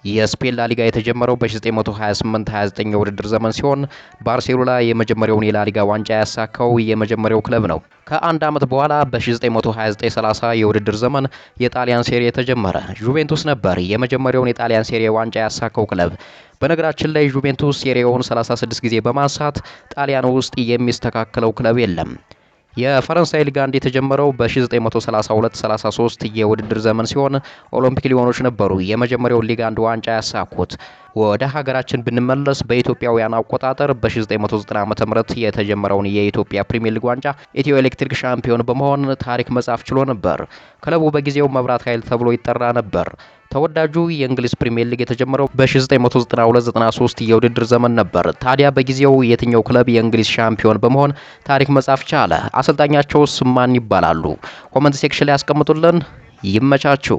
የስፔን ላሊጋ የተጀመረው በ1928/29 የውድድር ዘመን ሲሆን ባርሴሎና የመጀመሪያውን የላሊጋ ዋንጫ ያሳካው የመጀመሪያው ክለብ ነው። ከአንድ ዓመት በኋላ በ1929/30 የውድድር ዘመን የጣሊያን ሴሪ ተጀመረ። ጁቬንቱስ ነበር የመጀመሪያውን የጣሊያን ሴሪ ዋንጫ ያሳካው ክለብ። በነገራችን ላይ ጁቬንቱስ ሴሪውን 36 ጊዜ በማንሳት ጣሊያን ውስጥ የሚስተካከለው ክለብ የለም። የፈረንሳይ ሊግ አንድ የተጀመረው በ1932/33 የውድድር ዘመን ሲሆን ኦሎምፒክ ሊዮኖች ነበሩ የመጀመሪያውን ሊግ አንድ ዋንጫ ያሳኩት። ወደ ሀገራችን ብንመለስ በኢትዮጵያውያን አቆጣጠር በ1990 ዓ.ም የተጀመረውን የኢትዮጵያ ፕሪሚየር ሊግ ዋንጫ ኢትዮ ኤሌክትሪክ ሻምፒዮን በመሆን ታሪክ መጻፍ ችሎ ነበር። ክለቡ በጊዜው መብራት ኃይል ተብሎ ይጠራ ነበር። ተወዳጁ የእንግሊዝ ፕሪሚየር ሊግ የተጀመረው በ1992/93 የውድድር ዘመን ነበር። ታዲያ በጊዜው የትኛው ክለብ የእንግሊዝ ሻምፒዮን በመሆን ታሪክ መጻፍ ቻለ? አሰልጣኛቸውስ ማን ይባላሉ? Comment section ላይ ያስቀምጡልን። ይመቻችሁ።